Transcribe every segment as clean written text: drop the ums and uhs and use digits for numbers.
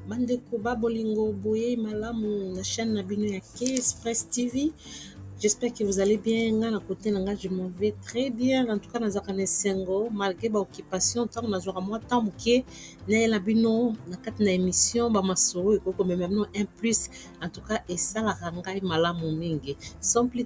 Bandeko ba bolingo boye malamu na chaîne na bino ya K-Express TV. J'espère que vous allez bien. Nga na côté na nga je m'en vais très bien. En tout cas nazalaka na esengo malgré ba occupation ntango nazwaka mwa temps moke nayela bino na kati na émission ba masolo ekoki komema bino un plus. En tout cas esalaka ngai malamu mingi. Sans plus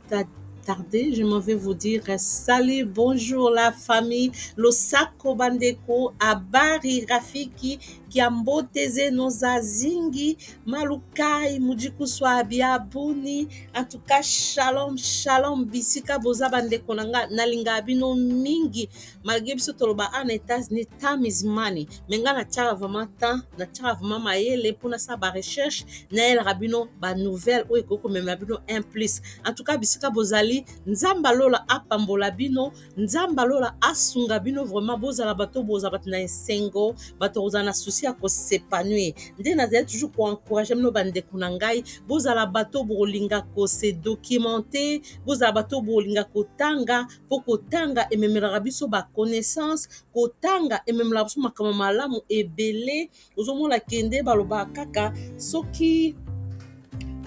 tarder, je m'en vais vous dire salut, bonjour la famille, losako bandeko, abari rafiki, kiambote zeno za zingi, malukai, mujikuswa biabuni, en tout cas shalom, shalom, bisika boza bandeko na nga, nalinga bino mingi, malgré biso toloba en États-Unis, time is money, mais nga natiaka vraiment temps, natiaka vraiment mayele mpona sala ba recherche, nayelaka bino ba nouvelle oyo ekoki komema bino un plus. En tout cas bisika bozali, Nzambe alola apambola bino, Nzambe alola asunga bino vraiment, bozala bato bozala bato na esengo, bato kozala na souci ya kos'épanouir. Nde nazali toujours koencourager bino bandeko na ngai, bozala bato bokolinga kose documenter, bozala bato bokolinga kotanga, mpo kotanga ememelaka biso ba connaissance, kotanga ememelaka biso makambo malamu ebele. Ozomona kende balobaka kaka soki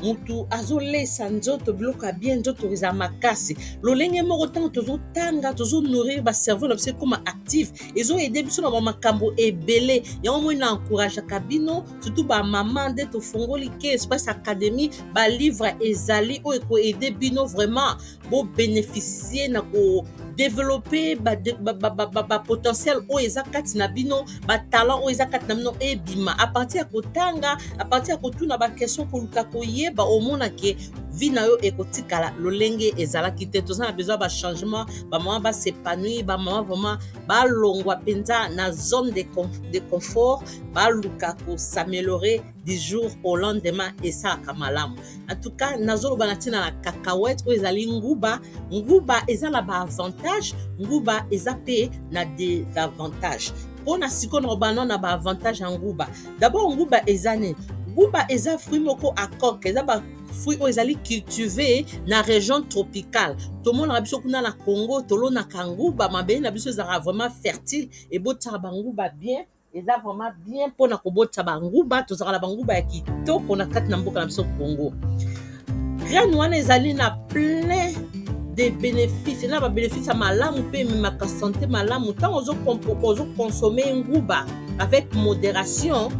mutu azolesa nzoto biloko ya bien, nzoto eza makasi. Lolenge moko ntango tozotanga, tozonourrir bacerveau na biso ekóma active, ezoaider biso na bamakambo ebele. Yango moi na encourageaka bino, surtout bamama, nde tofongoli K Express Academy, balivre ezali oyo ekoaider bino vraiment bobénéficie na kodévelopper bapotentiel oyo eza kati na bino, batalent oyo eza kati na bino ebima à partir ya kotanga, à partir ya kotuna baquestion, koluka koyeba. Omona ke vie na yo ekotikala lolenge ezalaki te. Toza na besoin ya bachangement, bamama bas'épanouir, bamama vraiment balongwa mpenza na zone de confort, baluka kos'améliorer du jour au lendemain, esalaka malamu. En tout cas nazoloba na ntina na cacahuète oyo ezali nguba. Nguba eza na baavantage, nguba eza mpe na désavantage. Mpona sikoyo na kobanda na baavantage ya nguba. D'abord, nguba eza nini? Nguba eza fruit moko à coque, eza ba fruit oyo ezali cultivé na région tropicale. Tomonaka biso kuna na Congo tolonaka nguba, mabele na biso ezalaka vraiment fertile, ebotaka banguba bien. Eza vraiment bien mpona kobotisa banguba. Tozalaka na banguba ya kitoko na kati na mboka na biso Congo. Graine wana ezali na plein de bénéfice, na babénéfice ya malamu mpe ememaka santé malamu. Ntango ozoconsommer nguba avec modération,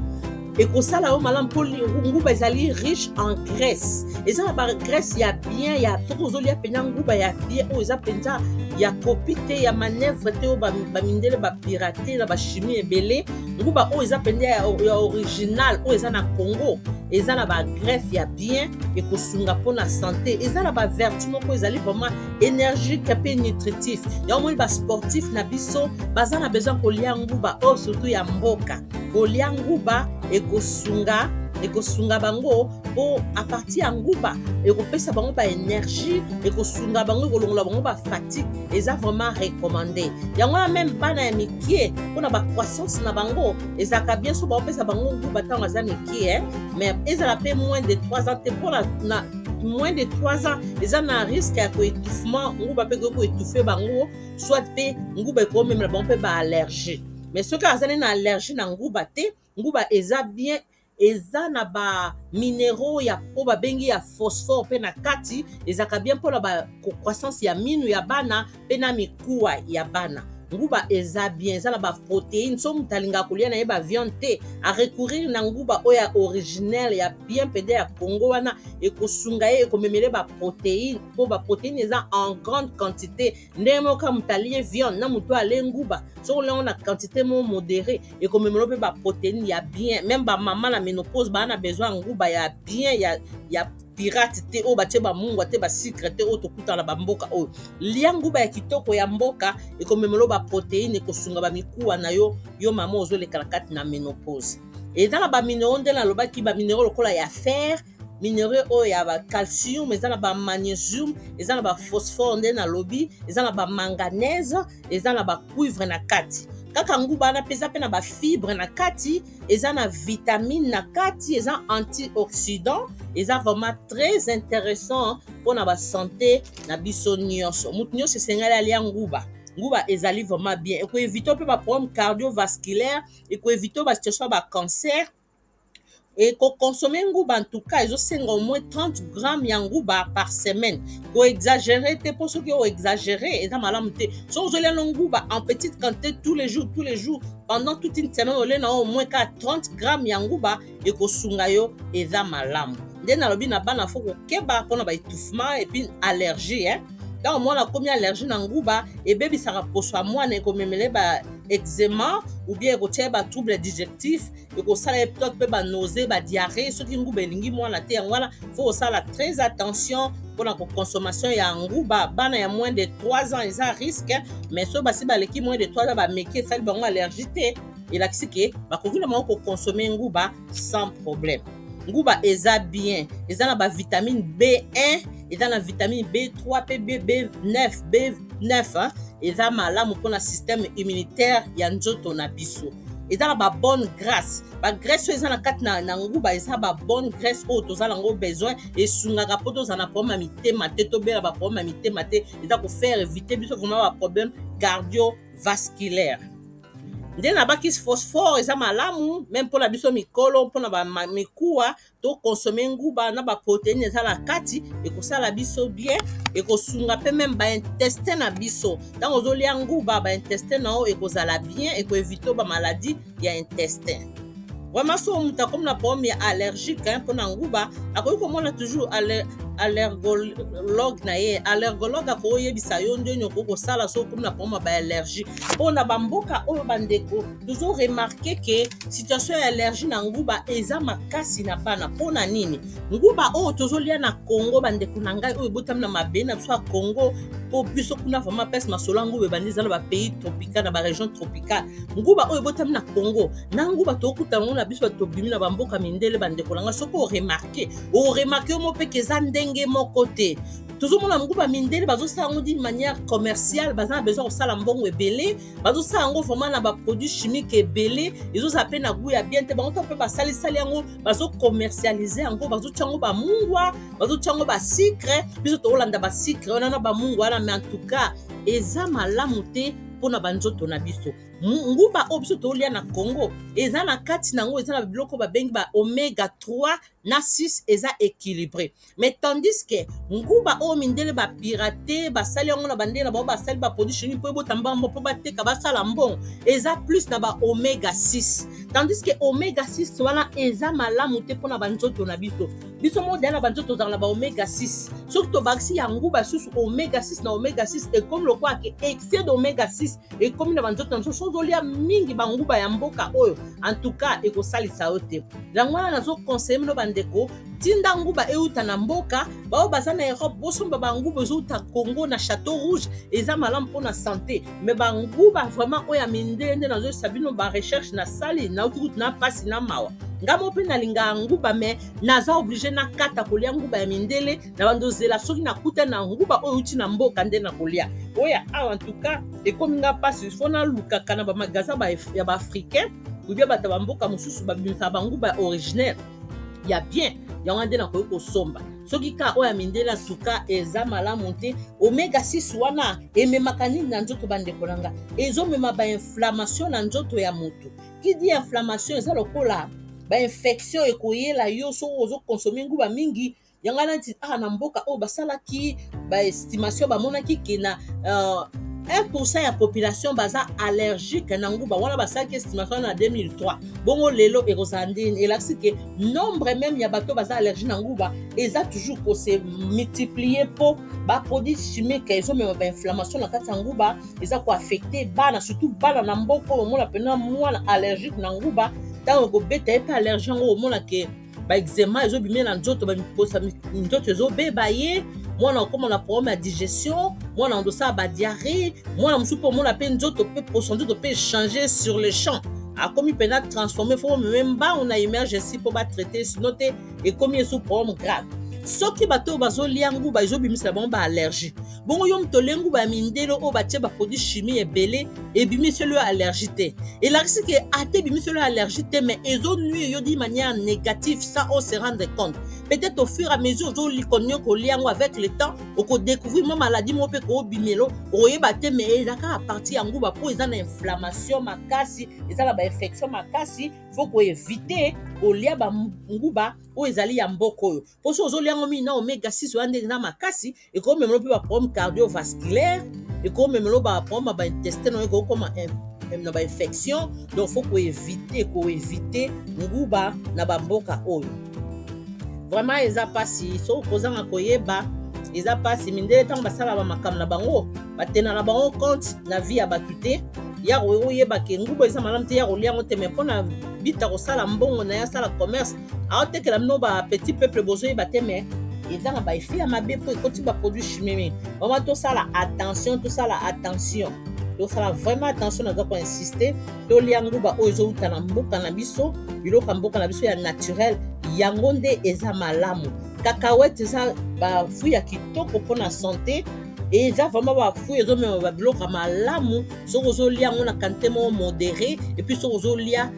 ekosala yo malamu, mpo nguba ezali riche en graisse, eza na bagraisse ya bien. Ya soki ozolia mpenza nguba ya bien oyo eza mpenza ya copie te, ya manœuvre te, oyo bamindele bapirate na bachimie ebele, nguba oyo eza mpenza ya original oyo eza na Congo, eza na bagraisse ya bien, ekosunga mpona santé. Eza na bavertu moko, ezali vraiment énergique mpe nutritif. Yango moni basportif na biso baza na besoin kolia nguba oyo surtout ya mboka. Kolia nguba ekosunga bango, mpo à partir ya nguba ekopesa bango baénergie, ekosunga bango, ekolongola bango bafatigue. Eza vraiment recommandé. Yango wana même bana ya mike, mpona bacroissance na bango, ezalaka bien so baopesa bango nguba ntango aza mike, mais ezala mpe moins de 3 ans te. Mpona na moins de 3 ans eza na risque ya koétouffement, nguba mpe ekoki koétouffe bango, soit mpe nguba ekomemela bango mpe baallergie. Mais soki azali na allergie na nguba te, nguba eza bien. Eza na baminéraux ya oyo babengi ya phosphore mpe na kati, ezalaka bien mpona bacroissance ya minu ya bana mpe na mikuwa ya bana. Nguba eza bien, eza na baprotéine. So moto alingaka kolia na ye baviande te, arecourir na nguba oyo ya originel, ya bien mpenza ya Congo wana, ekosunga ye, ekomemele baprotéine, mpo baprotéine eza en grande quantité. Ndenge moko moto alie viande na moto alie nguba, soki oliango na quantité moko modéré, ekomemela mpe baprotéine ya bien. Même bamama na ménopause baa na besoin ya nguba ya bien, ya pirate te, oyo batie bamungwa te, basucre te, oyo tokutana na bamboka oyo. Lia nguba ya kitoko ya mboka, ekomemela baprotéine, ekosunga bamikuwa na yo, yo mama ozoleka na kati na ménopause. Eza na baminéraux, nde nalobaki, baminéraux lokola ya fer, minerai oyo ya bacalcium, eza na bamagnésium, eza na baphosphore, nde nalobi, eza na bamanganèse, eza na bacuivre na kati. Kaka nguba wana mpe eza mpe na bafibre na kati, eza na vitamine na kati, eza antioxydant. Eza vraiment très intéressant mpona basanté na biso nyonso. Motu nyonso esengeli alia nguba. Nguba ezali vraiment bien, ekoéviter mpe baproblème cardiovasculaire, ekoéviter basituation ya bacancer. Ekoconsommer nguba, en tout cas ezosenga au moins 30 grammes ya nguba par semaine. Koexagérer te, mpo soki oexagérer, eza malamu te. Soki ozolia no nguba en petite quantité tous les jours, tous les jours, pendant toute une semaine, olie na au moins ka 30 grammes ya nguba, ekosunga yo, eza malamu. Nde nalobi na bana, faut kokeba mpona baétouffement et puis allergie, hein? Ntango mwana akomi allergie na nguba, ebebisaka poso ya mwana, ekomemele ba eczéma ou bien ekotia ye batrouble digestif, ekosala ye peut-être mpe banausée, badiarrhée, soki nguba elingi mwana te. Yango wana faut kosala très attention mpona koconsommation ya nguba. Bana ya moins de 3 ans eza risque, mais soki basi baleki moins de 3 ans, bameki, esali bango allergie te, elakisi ke bakoki na bango koconsommer nguba sans problème. Nguba eza bien, eza na bavitamine B1, eza na vitamine B3 mpe B9. B9 eza malamu mpona système immunitaire ya nzoto na biso. Eza na babonne graisse, bagraisse oyo eza na kati na nguba eza babonne graisse oyo toza nango besoin. Esungaka mpo tozala na problème ya mitema te, tobela baproblème ya mitema te. Eza kofaire éviter biso vraiment baproblème cardiovasculaire. Nde nabakisi phosphore, eza malamu même mpona biso mikolo, mpona bamikuwa. Toconsommer nguba na baprotéine eza na kati, ekosala biso bien, ekosunga mpe même baintestin na biso. Ntango ozolia nguba, baintestin na yo ekozala bien, ekoéviter bamaladie ya intestin. Vraiment, so moto akomi na problème ya allergique mpona nguba, akoki komona toujours allergologue na ye. Allergologue akoyebisa yo ndeni okoki kosala so okomi na problème ya baallergie. Mpona bamboka oyo, bandeko, tozoremarquer ke situation ya allergie na nguba eza makasi na bana. Mpona nini? Nguba oyo tozolia na Congo, bandeko na ngai, oyo ebotami na mabele na biso ya Congo, mpo biso kuna vraiment mpesi masolo ya nguba ebandi eza na bapays tropical, na barégion tropicale. Nguba oyo ebotami na Congo na nguba tokuta yango na biso tobimi na bamboka mindele, bandeko na ngai, soki oremarquer, oremarquer yo mo mpeke eza ndenge moko te. Tozomona nguba mindele bazosala yango d'une manière commerciale, baza na besoin kosala mbongo ebele, bazosala yango vraiment na baproduit chimique ebele, ezozala mpe na goût ya bien te. Bango to mpe basalisali yango, bazocommercialiser yango, bazotia yango bamungwa, bazotia yango basucre. Biso tokolanda basucre wana na bamungwa wana, mais en tout cas eza malamu te mpona banzoto na biso. Nguba oyo biso tolia na Congo eza na kati na yango, eza na biloko babengi ba oméga 3 na 6, eza équilibré. Mais tandis que nguba oyo mindele bapirater, basali yango na bandenge na bango, basali baproduit chimique mpo ebota mbambo, mpo bateka, basala mbongo, eza plus na ba oméga 6, tandis que oméga 6 wana eza malamu te mpona banzoto na biso. Biso modele na banzoto tozala na ba oméga 6. Soki tobakisi ya nguba susu oméga 6 na oméga 6, ekomi lokola ke excès d'oméga 6 ekomi na banzoto na biso. So ozolia mingi banguba ya mboka oyo, en tout cas ekosalisa yo te. Yango wana nazoconseiller bino, bandeko, tinda nguba euta na mboka. Baoyo baza na Europe, bosomba banguba ezouta Congo na Château Rouge, eza malamu mpona santé. Mais banguba vraiment oyo ya mindele, nde nazoyesa bino barecherche nasali, nauti kutu na mpasi na mawa. Nga mo mpe nalingaka nguba, mais naza obligé nakata kolia nguba ya mindele na bandozela. Soki nakuta na nguba oyo euti na mboka, nde nakolia. Oyo awa, en tout cas ekomi nga mpasi, faut nalukaka na bamagasin ya baafricain ou bien bato ya bamboka mosusu babimisaka banguba ya originaire ya bien. Yango nde nakoki kosomba. Soki ka oyo ya mindele, asuka eza malamu te. Oméga 6 wana ememaka nini na nzoto, bandeko na nga? Ezomema bainflammation na nzoto ya motu. Qui dit inflammation, eza lokola bainfection ekoyela yo soki ozoconsommer nguba mingi. Yango wana nti awa na mboka oyo basalaki baestimation, bamonaki ke na 1% ya population baza allergique na nguba wana. Basalaki estimation na 2003. Bongo lelo ekozala ndeni? Elakisi ke nombre même ya bato baza allergie na nguba eza toujours kose multiplier, mpo baproduit chimique ezomema bainflammation na kati ya nguba, eza koaffecter bana, surtout bana na mboka oyo. Omona mpena mwana allergique na nguba, ntango ekobeta ye mpe allergie yango, omona ke baeczéma ezobimia na nzoto, bamiposa nzoto ezobeba ye. Mwana okóma na problème ya digestion, mwana ondosala badiarrhée, mwana mosusu mpe omona mpe nzoto mpe poso nzoto mpe changer sur le champ, akomi mpenza transformé. Faut omeme mbangu na emergency mpo batraiter, sinon te ekomi esu problème grave. Soki bato oyo bazolia nguba ezobimisela bango baallergie, bongo yo moto olie nguba ya mindele oyo batie baproduit chimie ebele, ebimiseli yo allergie te, elakisi ke ata ebimiseli yo allergie te, mais ezonuire yo d'une manière négative sans on se rendre compte. Peut-être au fur et à mesure ozokontinue kolia yango, avec le temps okodécouvrir mwa maladie moko mpe koobimelo, okoyeba te, mais eza kaka partie ya nguba mpo eza na inflammation makasi, eza na bainfection makasi. Faut koéviter kolia banguba oyo ezali ya mboka oyo, mpo soki ozolia yango mingi na oméga 6 wana ndenge eza makasi, ekomemelo mpe baproblème cardiovasculaire, ekomemelo baproblème ya baintestin oyo ekokoma na bainfection. Donc faut koéviter nguba na bamboka oyo. Vraiment eza mpasi soki kozanga koyeba, eza mpasi. Mindele ntango basala bamakambo na bango, batena na bango compte na vie ya bato te. Ya koyeba ke nguba eza malamu te, ya kolia yango te, mais mpona bita kosala mbongo na ye, asala commerce, aotekela bino bapetit peuple, bozoyeba te, mais eza na baeffet ya mabe mpo ekoti baproduit chimie mingi. Vraiment tosala attention, tosala attention, tosala vraiment attention. Naza koinsiste, tolia nguba oyo ezowuta na mboka na biso, biloko ya mboka na biso ya naturel, yango nde eza malamu. Cacahuète eza bafruit ya kitoko mpona santé, eza vraiment bafruit ezomema babiloko ya malamu soki ozolia yango na quantité moko modéré, et puis soki ozolia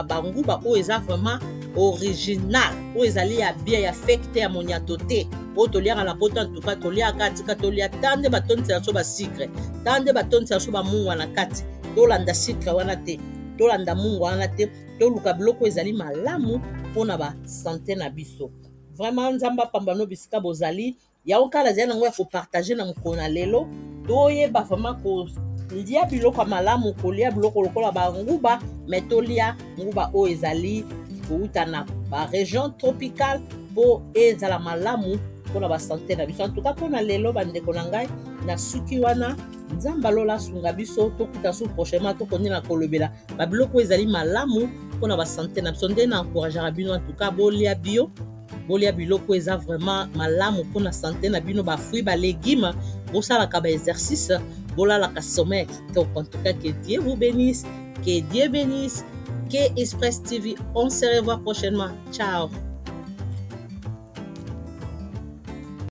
banguba oyo eza vraiment original, oyo ezali ya bien, ya fake te, ya moniato te, oyo toliaka na poto. En tout cas toliaka, tika tolia ta nde batondisela biso basucre, ta nde batondisela biso bamungwa na kati. Tolanda sucre wana te, tolanda mungwa wana te, toluka biloko ezali malamu mpona basanté na biso. Vraiment Nzambe apamba no bisika bozali. Yango kala ezali nango ya kopartager na mokolo na lelo. Toyeba vraiment kolia biloko ya malamu, kolia biloko lokola banguba, mais tolia nguba oyo ezali kouta na barégion tropicale mpo ezala malamu mpona basanté na biso. En tout cas mpona lelo, bandeko na ngai, na suki wana. Nzambe alola asunga biso, tokuta so prochainement, tokondi na kolobela babiloko oyo ezali malamu mpona basanté na biso. Nde na encourageaka bino, en tout cas bolia bio, bolia biloko eza vraiment malamu mpona santé na bino, bafruit, balégume, bosalaka baexercice, bolalaka sommeil ya kitoko. En tout cas, que Dieu vous bénisse, que Dieu bénisse que Express TV. On se revoit prochainement, ciao.